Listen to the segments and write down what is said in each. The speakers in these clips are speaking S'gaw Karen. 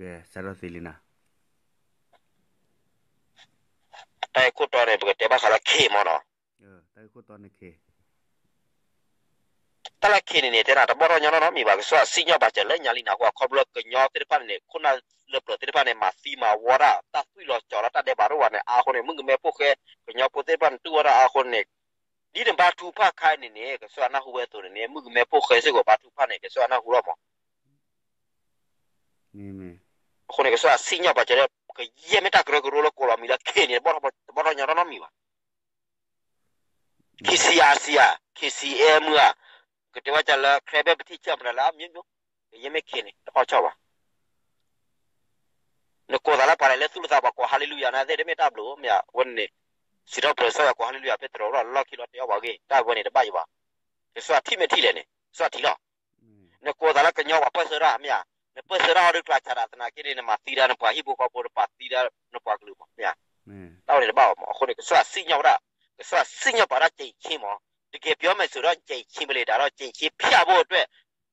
ကဲ စးထီၣ်သ့လံနၤ. တၢ်ဂ့ၢ်ခိၣ်တီန့ၣ် ပကတဲဘၣ်ဃးလၢ K မ့ၢ်နီၤ. တၢ်ဂ့ၢ်ခိၣ်တီန့ၣ် K တၢ်လၢ K န့ၣ်န့ၣ် တဲနၤတဘီၣ်ထီၣ်ညီနီတမံၤဘၣ်, ကစၢ်စံၣ်ညီၣ်ပာ်စၢၤလၢညါလံနၤ, အဃိခီဖျိလၢကညီသ့ၣ်တဖၣ်န့ၣ်န့ၣ် ခိၣ်နၢ်လၢပျၢၤသ့ၣ်တဖၣ်န့ၣ် မၤသံမၤဝီတၢ် တၢ်သွံၣ်လီၤကၠီၤလီၤတၢ်ဒဲးဘးတအိၣ်ဘၣ်န့ၣ် အါအဃိန့ၣ် မုၣ်ကမဲဖိဃဲ ကညီဖိသ့ၣ်တဖၣ်န့ၣ် တူၢ်ဝဲဒၣ်အါအဃိန့ၣ် ဒ်နဘါထုကဖၣ်ခါအံၤန့ၣ်န့ၣ် ကစၢ်နၢ်ဟူဝဲအသိးန့ၣ်န့ၣ် မုၣ်ကမဲဖိဃဲစ့ၢ်ကီးဘါထုကဖၣ်န့ၣ် ကစၢ်နၢ်ဟူလီၤမး. အဃိန့ၣ် ကစၢ်စံၣ်ညီၣ်ပာ်စၢၤလၢ ကယဲၢ်မ့ၢ်တၢ်ကရၢကရိလၢကိးလီၤမံၤလၢ K န့ၣ် တဘီၣ်ထီၣ်ညီနီတမံၤဘၣ်. K C R C ဧါ, K C M ဧါ, ကတဲဝဲဒ်လၢ ခရံာ်ဘဲပထံၣ်ဆၢမတၤလၢအမျိုးမျိုး, ကယဲၢ်မ့ၢ် K န့ၣ် တဘီၣ်ထီၣ်ဘၣ်. နကိးသးလၢပှၤလဲၤလၢသူၣ်လၢသး ပှၤကိး Hallelujah နၤသ့ၣ် တမ့ၢ်တၢ်ဘျုး မ့ၢ်ဧါ, အဝဲန့ၣ်န့ၣ် စံးထီၣ်ပတြၢၤကစၢ်ယွၤကိး Hallelujah ဖဲတရီးလီၢ်လီၢ်ခံလီၤတဲအီၣ်ပှၤဂ့ၢ် တၢ်ဝဲန့ၣ်တဘၣ်ယံၤဘၣ်. ကစၢ်ထံၣ်မ့ၢ်ထံၣ်လဲၣ်န့ၣ် ကစၢ်ထံၣ်လီၤ. နကိးသးလၢကညီပှၤပၢၢ်ဆၢတၢ် မ့ၢ်ဧါ, နပၢၢ်ဆၢတၢ်အသနာ်က့န့ၣ် နမၤသံတၢ်နပှၤဟံၣ်ဖိဃီဖိ နပှၤသံတၢ်နပှၤကလုာ်မး မ့ၢ်ဧါ. တၢ်ဝဲန့ၣ်တဘၣ်ဘၣ်မး. အဃိန့ၣ် ကစၢ်စံၣ်ညီၣ်ဝဲဒၣ်, ကစၢ်စံၣ်ညီၣ်ပာ်တၢ် ကြိမ်ဆင်း မး, တကယ်ပြောမယ်ဆိုတော့ ကြိမ်ဆင်း ပဲလေ, ဒါတော့ ကြိမ်ဆင်း ဖျက်ဖို့အတွက်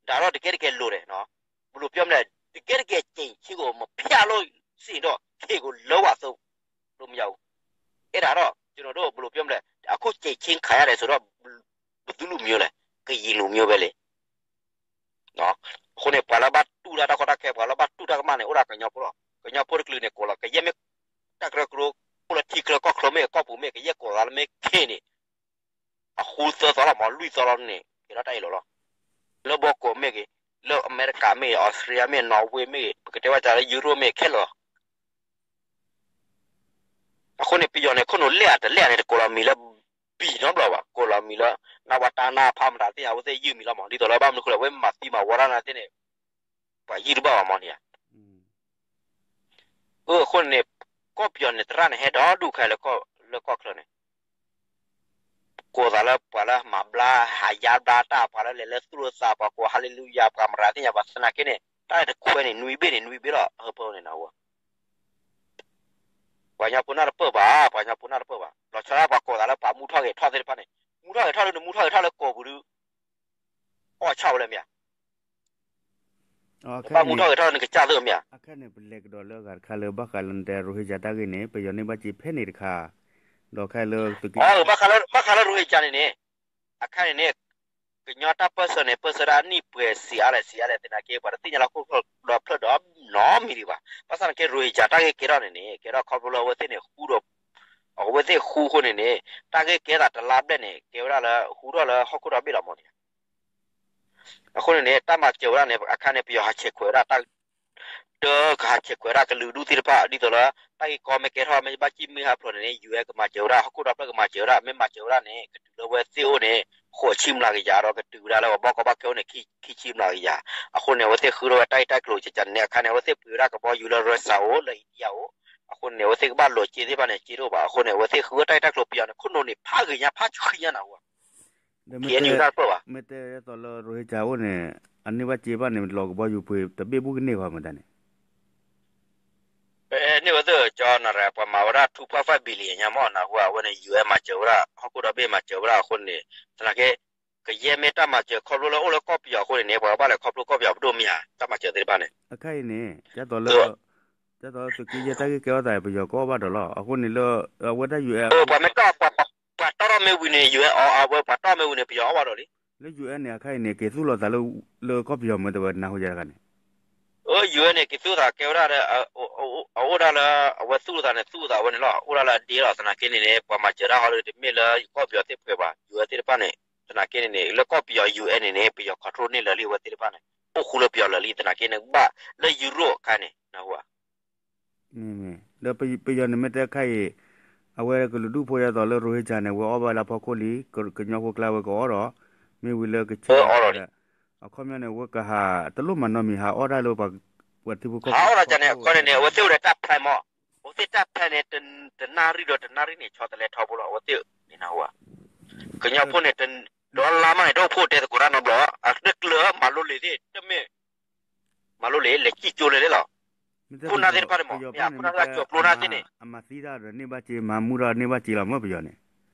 ဒါတော့ တကယ့်တကယ်လိုတယ်နော်, ဘယ်လိုပြောမလဲ, တကယ့်တကယ် ကြိမ်ဆင်း ကို မဖျက်လို့ရှိရင်တော့ K ကို လုံးဝသုံးလို့မရဘူး, အဲ့ဒါတော့ ကျွန်တော်တို့ ဘယ်လိုပြောမလဲ, အခု ကြိမ်ဆင်း ခံရတယ်ဆိုတော့ ဘယ်သူ့လူမျိုးလဲ, ကရင်လူမျိုးပဲလေ. အဃိန့ၣ် ပှၤလၢဘၣ်တူၢ်တၢ်တၢ်ကီတၢ်ခဲ ပှၤလၢဘၣ်တူၢ်တၢ်ကမၣ်န့ၣ် အိၣ်ဒၣ်ကညီဖိလီၤ. ကညီဖိတကလုာ်န့ၣ် ကိးလီၤ ကယဲၢ်မ့ၢ်တၢ်ကရၢကရိ အိၣ်လၢထံချၢကီၢ်ချၢမ့ၢ်ဂ့ၤ ကီၢ်ပူၤမ့ၢ်ဂ့ၤ ကယဲၢ်ကိးသးလၢမ့ၢ် K န့ၣ် အဃုသၢသီလီၤမး လွံၢ်သီလီၤန့ၣ် ကဲထီၣ်တၢ်အံၤလီၤလီၤ. လၢဘီကိးမ့ၢ်ဂ့ၤ, လၢအမဲရကၤမ့ၢ်ဂ့ၤ, အီစထြ့လယါမ့ၢ်ဂ့ၤ, နီၣ်ဝ့မ့ၢ်ဂ့ၤ, ပကတဲဝဲဒ်လၢ ယူရိမ့ၢ်ဂ့ၤ ခဲလၢာ်လီၤ. အဃိန့ၣ် ပယီၤန့ၣ် ခိၣ်နူာ်လဲၢ်ဧါတလဲၢ်ဧါန့ၣ် တကိးလီၤမံၤလၢ ဘံၣ်နီတဘျီဘၣ်, ကိးလီၤမံၤလၢ နဝတ နအဖ မတၤသ့ၣ်ညါ အဝဲသ့ၣ်ယုၢ်မံၤလီၤမး. ဒ်သိးလၢဘၣ်မနုၤဃိလဲၣ် အဝဲမၤသံမၤဝီတၢ်နာ်သ့ၣ်န့ၣ် ပှၤယုၢ်တဘၣ်ဘၣ်မးန့ၣ်ဧါ. အဃိန့ၣ်န့ၣ် ကီၢ်ပယီၤန့ၣ် သရၣ်န့ၣ် ဟဲဒီဒူၣ်ခဲလၢာ်လၢကီၢ်ချၢန့ၣ် ကိးသးလၢပှၤလၢမၤဘျါဟးယါဘျါတၢ် ပှၤလၢလဲၤလၢသူၣ်လၢသး ပှၤကိး hallelujah ပှၤမတၤသ့ၣ်ညါ ပှၤသနာ်က့န့ၣ် တၢ်တခွဲန့ၣ် နွံဘ့ၣ်န့ၣ် နွံဘ့ၣ်လီၤ ဟၢဖၢန့ၣ်နဝဲ ပှၤကညီဖိနၢ်တပၢၢ်ဘၣ်, ပှၤကညီဖိနၢ်တပၢၢ်ဘၣ်. လီၤဆီဒၣ်ပှၤကိးသးလၢပှၤမူထီၣ်ဂဲၤထီၣ်သ့ၣ်တဖၣ်န့ၣ်, မူထီၣ်ဂဲၤထီၣ်ဒုး နမူထီၣ်ဂဲၤထီၣ်လၢကိာ်ပူၤဒုး အီၣ်ဆၣ်ဝဲလၢမ့ၢ်ဧါ. နဘၣ်မူထီၣ်ဂဲၤထီၣ်နကစၢ်သ့ၣ်မ့ၢ်ဧါ. အခဲန့ၣ် ပလဲၤကဒီးလၢအဂၤတခါလၢဘၣ်ဃးလၢနတဲ Rohingya တၢ်ဂ့ၢ်န့ၣ် ပယီၤန့ၢ်ဘၣ်စ့ဖဲန့ၣ်တခါ, ဒီးခဲလၢသုးက့ ဘၣ်ဃးလၢ Rohingya န့ၣ်န့ၣ် အခါန့ၣ်န့ၣ် ကညီတၢ်ပၢၢ်ဆၢန့ၣ် ပၢၢ်ဆၢဒၣ်နံၣ်ပှဲၤစံးအါလဲၣ်စံးအါလဲၣ်သနာ်က့ ပှၤတသ့ၣ်ညါလၢဟီၣ်ခိၣ်ဒီဖျၢၣ်ဒီးနီတမံၤဒံးဘၣ်. ဘၣ်ဆၣ်သနာ်က့ Rohingya တၢ်ဂ့ၢ်ကဲထီၣ်န့ၣ်န့ၣ် ကဲထီၣ်ခီဖျိလၢအဝဲသ့ၣ်န့ၣ် ဃူဒီး အဝဲသ့ၣ်ဃူအဃိန့ၣ်န့ၣ် တၢ်ဂ့ၢ်ကဲသးတလါဘျဲၣ်န့ၣ် ကဲဝဲဒၣ်လၢဟူထီၣ်လၢဟီၣ်ခိၣ်ဒီဘ့ၣ်လီၤမးန့ၣ် အဃိန့ၣ်န့ၣ် တၢ်မၤစၢၤဝဲဒၣ်န့ၣ် အခါန့ၣ် ပယီၤဟးဆဲးခွဲးဝဲဒၣ်တၢ် တၢ်ကဟးဆဲးခွဲးဝဲဒၣ်ကလုာ်ဒူၣ်သ့ၣ်တဖၣ် ဒ်သိးလၢ တၢ်ဂ့ၢ်ကီမ့ၢ်ကဲထီၣ် မ့ၢ်ဘၣ်စံၣ်မ့ၢ်ဟးဖျိးန့ၣ်န့ၣ် UN ကမၤစၢၤဝဲဒၣ် ဟီၣ်ခိၣ်ဒီဖျၢၣ်ကမၤစၢၤဝဲဒၣ် မ့ၢ်မၤစၢၤဝဲဒၣ်န့ၣ် ကတုၤလၢဝဲသ့ၣ်အိၣ်န့ၣ် ဃိးဆံမျးကယၤဒီး ကတုၤဝဲဒၣ်လၢပှၤဘီကီဘၣ်ခဲအိၣ်န့ၣ် ခံဆံမျးကယၤ အဃိန့ၣ် အဝဲသ့ၣ်ဃုထီၣ်ဝဲတၢ်ဂ့ၢ်တၢ်ကျိၤကကန့ၣ် အခါန့ၣ် အဝဲသ့ၣ်ပှ့ၤဝဲဒၣ်ကဘီယူၤလၢ Russia အိၣ် လၢ India အိၣ် အဃိန့ၣ် အဝဲသ့ၣ်ကဘၣ်လိာ်စ့သ့ၣ်တဖၣ်န့ၣ် စ့တအိၣ်ဘၣ် အဃိန့ၣ် အဝဲသ့ၣ်ဃုဝဲတၢ်ဂ့ၢ်တၢ်ကျိၤပယီၤန့ၣ် ခိၣ်နူာ်န့ၣ် ဖးဂ့ၤညါ ဖးဆှံညါနၤဝဲ မ့ၢ်တဲသိးလၢ Rohingya အိၣ်န့ၣ် အန့ၢ်ဘၣ်စ့ဘၣ်န့ၣ် လီၤကဘီယူၤပှ့ၤတဘ့ၣ်ဘူၣ်ကန့ၢ်ဂီၢ်မတၤန့ၣ် န့ၢ်ဝဲသ့ၣ်ကၠီနရၤ ပှၤမၤဝဲဒၣ် two point five billion ညါမ့ၢ်နၢ်ဟူဧါ အဝဲန့ၣ် UN မၤစၢၤဝဲဒၣ် ဟီၣ်ခိၣ်ဒီဘ့ၣ်မၤစၢၤဝဲဒၣ်အဃိန့ၣ် သနာ်က့ ကယဲၢ်မ့ၢ်တၢ်မၤစၢၤခီဖျိလၢအိၣ်လၢကီၢ်ပယီၤအဃိန့ၣ်န့ၣ် ပှၤကဘၣ်လဲၤခီဖျိကီၢ်ပယီၤပဒိၣ်မ့ၢ်ဧါ တၢ်မၤစၢၤသ့ၣ်တဖၣ်န့ၣ် အခါအံၤန့ၣ် ဒ်သိးလၢ ဒ်သိးလၢသုးက့ယဲၢ်တၢ်ဂ့ၢ်ကဲထီၣ်သး ပယီၤကအီၣ်ဘၣ်ဒီးလီၤ အဃိန့ၣ်လၢ အဝဲဒၣ် UN ပှၤမ့ၢ်တီၢ် ပှၤတီၢ်ထီၣ်မ့ၢ်ဝံၤန့ၣ် UN အီၣ် အဝဲပှၤတီၢ်မ့ၢ်ဝံၤန့ၣ် ပယီၤအီၣ်ဘၣ်ဒီးလံ လၢ UN န့ၣ် အခါအံၤန့ၣ် က့ၤသူၣ်လီၤသးလၢ လၢကီၢ်ပယီၤမ့ၢ်တဝဲနၢ်ဟူယါတခါန့ၣ် UN န့ၣ် က့ၤသူၣ်သးကဲဝဲဒၣ်လၢ အအိၣ်ဒၣ်လၢ အဝဲသူၣ်သးန့ၣ် သူၣ်သးဝဲန့ၣ်လီၤ အိၣ်ဒၣ်လၢအဒ့လီၤ သနာ်က့န့ၣ်န့ၣ် ပှၤမၤစၢၤတၢ်ဟီဒီး တမ့ၢ်လၢကီၢ်ပယီၤသ့ၣ်ဖှဲးဘၣ် UN သ့ၣ်တဖၣ်န့ၣ် သနာ်က့န့ၣ်န့ၣ် လၢကီၢ်ပယီၤ UN န့ၣ်န့ၣ် ပယီၤ control န့ၢ်လၢာ်လံ အဝဲသ့ၣ်တဖၣ်န့ၣ် အိၣ်ဃူလၢပယီၤလၢာ်လံ သနာ်က့န့ၣ် ဘၣ်လၢယူရိၣ်အခါန့ၣ် နၢ်ဟူဧါ မ့ၢ် ဒီးပယီၤန့ၣ်မ့ၢ်တဲခါအံၤ အဝဲကလုာ်ဒူၣ်ဖိဒ်သိးလၢ Rohingya န့ၣ် ဝဲအီၣ်ဘၣ်လၢအဖီခိၣ်လံ ကညီဖိကျါဝဲကအီၣ်ဒီး မ့ၢ်ဝံၤလၢကဆ့ အခီပညီန့ၣ် ဝဲကဟး တလိၣ်မၤနီတမံၤ ဟးအီၣ်တၢ်လၢပှၤထံဖိကီၢ်ဖိ ဟးအီၣ်တၢ်န့ၣ် အခီန့ၣ်န့ၣ် အဝဲသ့ၣ်အိၣ်ဒီးတၢ် plan မး အဝဲသ့ၣ်တၢ် plan န့ၣ် တနၣ်ရံၣ်ဒီးတနၣ်ရံၣ်န့ၣ် ဆီတလဲထီဘိလီၤ အဝဲသ့ၣ်န့ၣ်နၢ်ဟူဧါ ကညီဖိန့ၣ် ဒီလါမးန့ၣ် တအိၣ်ဖှိၣ်တဲသကိးတၢ်နီတဘျီ အတကျၢၤမၤလိလံာ်သ့ၣ် တမ့ၢ် မၤလိလံာ် လဲၤစံၣ်ကၠိလဲၤလီၤ ခိၣ်နၢ်သ့ၣ်တဖၣ်န့ၣ်မး မ့ၢ်အခိၣ်နၢ်လၢအကၠီၤကျိနၢ်သ့ၣ်န့ၣ် အမၤသံတၢ်ဒီးန့ၢ်ဘၣ်စ့ မၤမူထီၣ်န့ၢ်ဘၣ်စ့လီၤမ့ၢ်ပယီၤန့ၣ် န့ၢ်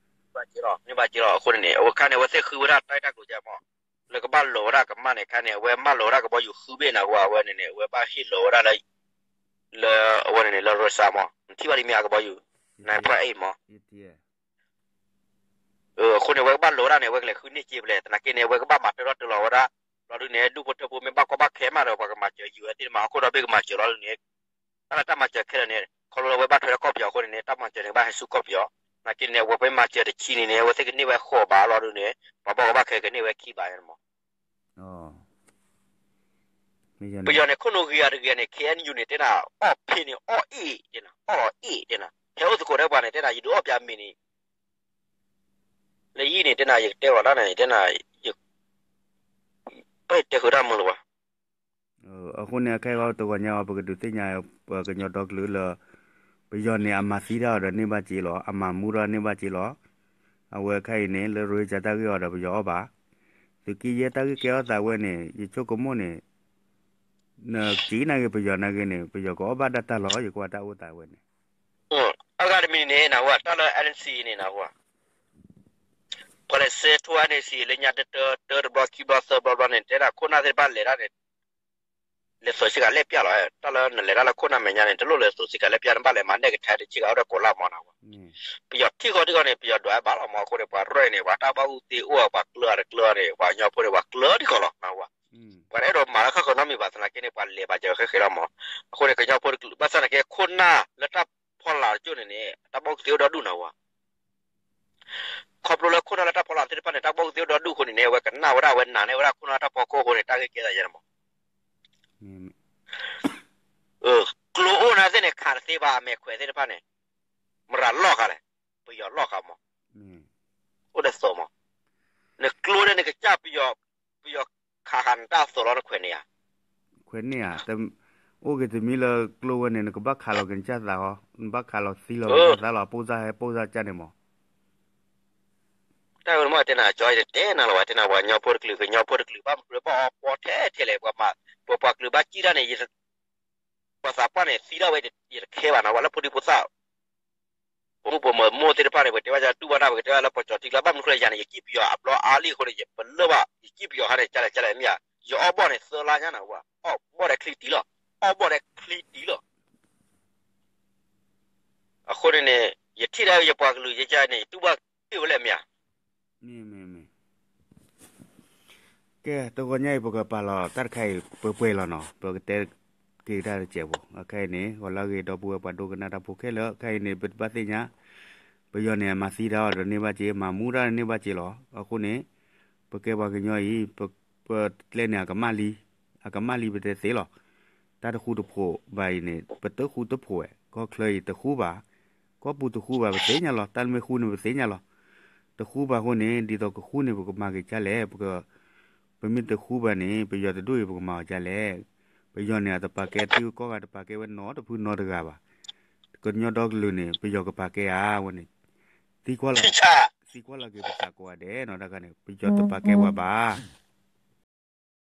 ဘၣ်စ့လီၤ န့ၢ်ဘၣ်စ့လီၤ အဃိန့ၣ်န့ၣ် အဝဲခါန့ၣ် အဝဲသ့ၣ်ဃုဝဲဒၣ်တၢ်ဂ့ၢ်တၢ်ကျိၤကဲမး လၢကဘၣ်လီၤဝဲဒၣ်ကမၣ်န့ၣ် ခါန့ၣ် အဝဲမၢလီၤဝဲဒၣ်ကဘီယူၤဃုဘ့ၣ်နၢ်ဟူဧါ အဝဲန့ၣ်န့ၣ် အဝဲဘၣ်ဟ့ၣ်လီၤဝဲဒၣ်လၢ လၢအဝဲန့ၣ်န့ၣ် လၢ Russia မး နထံၣ်ဘၣ်ဒ်မ့ၢ်အကဘီယူၤ nine point eight မး. အဃိန့ၣ် အဝဲကဘၣ်လိာ်ဝဲဒၣ်န့ၣ် အဝဲကလဲၤဃုန့ၢ်စ့ဖဲလဲၣ် သနာ်က့န့ၣ် အဝဲကဘၣ်မၤတၢ်ထီၣ်တၢ်လီၤဝဲဒၣ် လီၤဒုးန့ၣ် ဒူၣ်ဖိထၢဖိမ့ၢ်ဘၣ်ကီဘၣ်ခဲမးဒီး ပှၤကမၤစၢၤ ယူၤဝဲသ့ၣ်တမး ဟီၣ်ခိၣ်ဒီဘ့ၣ်ကမၤစၢၤလီၤဒုးန့ၣ် တၢ်လၢတၢ်မၤစၢၤခဲလၢာ်န့ၣ် ခီဖျိလၢအဝဲဘၣ်ထွဲဒီးကီၢ်ပယီၤအဃိန့ၣ်န့ၣ် တၢ်မၤစၢၤန့ၣ် ကဘၣ်ဟဲဆူကီၢ်ပယီၤ သနာ်က့န့ၣ် အဝဲပမၤစၢၤတဆံန့ၣ်န့ၣ် အဝဲသ့ၣ်ကန့ၢ်ဝဲဃိးဘးလီၤဒုးန့ၣ် ပှၤဘၣ်ကီဘၣ်ခဲကန့ၢ်ဝဲခံဘးန့ၣ်မး. ပယီၤန့ၣ် ခိၣ်နူာ်ဂ့ၤဂၤတဂ့ၤန့ၣ် K N U န့ၣ် တဲနၤ အီၣ်ဖ့န့ၣ် အီၣ်အ့ၣ် တဲနၤ အီၣ်လီၤအ့ၣ် တဲနၤ ဟဲအိၣ်သကိးဒီးပှၤန့ၣ် တဲနၤ ယဒုးအီၣ်ပၠးမ့ၤန့ၣ် လၢယံၤန့ၣ် တဲနၤ ယကတဲဝဲဒၣ်န့ၣ် တဲနၤ ယ ဘၣ်ယတဲဃုာ်တၢ်မုာ်လၢၤဘၣ်. အဃိန့ၣ် အခဲအံၤတဂီၤညါအံၤ ပကဒုးသ့ၣ်ညါ ပှၤကညီဒီကလုာ်လၢ ပယီၤန့ၣ် အမၤသံတၢ်အီၤဒီးန့ၢ်ဘၣ်စ့လီၤ, အမၤမူထီၣ်န့ၢ်ဘၣ်စ့လီၤ. အဝဲခဲအံၤန့ၣ် လၢရိဟ့ကၠၤတၢ်ဂ့ၢ်အီၤဒီး ပယီၤအီၣ်ဘၣ်, သုးက့ယဲၢ်တၢ်ဂ့ၢ်ကဲထီၣ်သးဝဲန့ၣ် ယဆိကမိၣ်န့ၣ် နက့ၤနာ်က့ၤ ပယီၤနာ်က့ၤန့ၣ် ပယီၤကအီၣ်ဘၣ်ဒၣ်တၢ်လီၤ ယကွၢ်တၢ်အိၣ်သးဝဲန့ၣ်. အဂၤတမံၤန့ၣ် နၢ်ဟူဧါ တၢ်လၢ N C A န့ၣ် နၢ်ဟူဧါ, ပှၤလဲၤဆဲးထိ N C A လၢညါတတၢ တၢတဘျီ ခံဘျီ သၢဘျီဘျီန့ၣ် တဲဒၣ်ခိၣ်နၢ်သ့ၣ်တဖၣ်လဲၤတၢ်န့ၣ် လဲၤသိးဆ့ကၤလဲၣ်ပျၢ်လီၤ. တၢ်လၢနလဲၤတၢ်လၢခိၣ်နၢ်မဲာ်ညါန့ၣ် တလိၣ်လဲၤသိးဆ့ကၤလဲၣ်ပျၢ် နဘၣ်လဲၤမၤနဲၣ်ကထဲတဆ့ကၤအိၣ်ဒီးကိးလၢ်မီၤနၢ်ဟူဧါ. ပယီၤထံၣ်ဃီထံၣ်ဃီန့ၣ် ပယီၤဒွးဘၣ်လီၤမီၤ အဃိန့ၣ် ပှၤရဲၣ်န့ၣ် ပှၤတၢ်ဘၣ်အူသ့အိၣ် ပှၤကျၢၤတကျၢၤန့ၣ် ပှၤကညီဖိန့ၣ် ပှၤကျၢၤထံၣ်ဃီလီၤနၢ်ဟူဧါ. ပှၤတအဲၣ်ဒိးမၤလၢခီၣ်ခိၣ်နီတမံၤဘၣ် သနာ်က့န့ၣ် ပှၤလဲၤဘၣ်စၢၤဃဲဃဲလီၤမီၤ. အဃိန့ၣ် ကညီဖိတကလုာ် ဘၣ်ဆၣ်သနာ်က့ ခိၣ်နၢ်လၢတၢ်ဖီလာ်တကၠိၢ်န့ၣ်န့ၣ် တၢ်ဘၣ်အူသ့အိၣ်ဒီဒူၣ်နၢ်ဟူဧါ. ခီဖျိလၢခိၣ်နၢ်လၢတၢ်ဖီလာ်သ့ၣ်တဖၣ်န့ၣ် တၢ်ဘၣ်အူသ့အိၣ်ဒီဒူၣ်အဃိန့ၣ်န့ၣ် အဝဲကနၣ်ဝဲဒၣ်ဝဲနၤန့ၢ်ဝဲဒၣ်ခိၣ်နၢ်တၢ်ဖီခိၣ်အဃိန့ၣ် တၢ်ဂ့ၢ်ကဲသးယဲန့ၣ်မီၤ. ကျိအိၣ်န့ၣ်သ့ၣ်န့ၣ် ခးတသ့ဘၣ် အမဲာ်ခွဲးသ့ၣ်တဖၣ်န့ၣ် မတၤလီၢ်ဃာ်လဲၣ်, ပယီၤလီၢ်ဃာ်မီၤ. အိၣ်ဒီးသိးမီၤ. နကျိဒီးနကစၢ်ပယီၤ, ပယီၤခးဃာ်နတၢ်သိးလီၤ နခွဲးန့ၢ်ဧါ. ခွဲးန့ၢ်ဧါ, အိၣ်က့ၤတမံၤလၢကျိဝဲန့ၣ် နကဘၣ်ခးလီၤက့ၤနကစၢ်သးဟီ, နဘၣ်ခးလီၤသံလီၤက့ၤနကစၢ်သးလီၤ, ပိၢ်စၢ်ဟဲပိၢ်စၢ်ကၢ်န့ၣ်မီၤ. တၢ်ဝဲန့ၣ်မ့ၢ်တဲနၤ ကၠီယတတဲနၤလီၤဘၣ်, တဲနၤပှၤကညီဖိတကလုာ် ကညီဖိတကလုာ် ဘၣ်မနုၤလၢဘၣ်အီပီထဲထဲလဲၣ်, ပှၤမၤ, ပပှၤကလုာ်ဘၣ်စံၣ်တၢ်န့ၣ်, ပှၤသးပှၢ်န့ၣ် သံဒၣ်ဝဲ ယတခဲဘၣ်နၤ, ပှၤလၢဖိဒံဖိသၣ်, ပမုၣ်ပမိၢ်သ့ၣ်တဖၣ်န့ၣ် ပတဲဘၣ်ယၤတူၢ်ဘၣ်တၢ် ပကတဲဘၣ်လၢပကၠီၤထံကျါ ဘၣ်မနုၤဃိလၢယၤန့ၣ် ယစံၣ်ပယီၤအဘျီအါလံအဃိန့ၣ် ယပလၢၢ်ဘၣ် ယစံၣ်ပယီၤဟါန့ၣ် ကလဲၣ်ကလဲၣ်မ့ၢ်ဧါ, ယအီၣ်ဘီၣ်န့ၣ်သၢလါညါနၤဝဲ, အီၣ်ဘီၣ်ထဲချံတံၢ်လီၤ, အီၣ်ဘီၣ်ထဲချံတံၢ်လီၤ. အဃိန့ၣ်န့ၣ် ယထံၣ်ဒၣ်ယပှၤကလုာ်ယကန့ၣ် ယတူၢ်ဘၣ်က့ၢ်ဝဲလဲၣ်မ့ၢ်ဧါ. မ့ၢ်, မ့ၢ်, မ့ၢ်. ကဲ, တဂီၤညါအံၤ ပကပာ်လီၤတၢ်တခါအံၤ ပှဲၤပှဲၤလီၤနီၤ, ပကတဲက့ၤတၢ်တစဲးဖိ. အခဲအံၤန့ၣ် ဂီၤလၢအဂ့ၤ ဒီပုၢ်ဝဲၢ်ပှၤဒိကနၣ်တၢ်ဖိခဲလၢာ်, ခဲအံၤန့ၣ် ပတဘၣ်သ့ၣ်ညါ, ပယီၤန့ၣ် အမၤသံတၢ်အီၤဒီးန့ၢ်ဘၣ်စ့, မၤမူတၢ်န့ၢ်ဘၣ်စ့လီၤ. အဃိန့ၣ် ပကဲပှၤကညီအံၤ, ပကျဲန့ၣ် အကမၣ်လံ, အကမၣ်လံပတဲသ့လီၤ. တၢ်တဃူတဖိးဘၣ်အံၤန့ၣ် ပတဃူတဖိးဝဲ, ကီၢ်ချၢအံၤတဃူဘၣ်, ကီၢ်ပူၤတဃူဘၣ် ပသ့ၣ်ညါလီၤ, တၢ်လၢမ့ၢ်ဃူန့ၣ် ပသ့ၣ်ညါလီၤ. တဃူဘၣ်အဃိန့ၣ် ဒ်သိးကဃူန့ၣ် ပကမၤက့ၤကလဲၣ်, ပက, ပမ့ၢ်တဃူဘၣ်န့ၣ် ပယီၤတဒူၣ်အံၤ ပကမၤအီၤကလဲၣ်. ပယီၤန့ၣ် အတပာ်ကဲထံဂုၤကီၢ်ဂၤ တပာ်ကဲဝဲနီတဖုနီတဂၤဘၣ်. ကညီဒီကလုာ်န့ၣ် ပယီၤကပာ်ကဲဧါဝဲန့ၣ်, သံကွၢ်လီၤ, သံကွၢ်လီၤက့ၤပသးကိးဂၤဒဲးနီၤ, တၢ်ခါန့ၣ် ပယီၤတပာ်ကဲပှၤဘၣ်.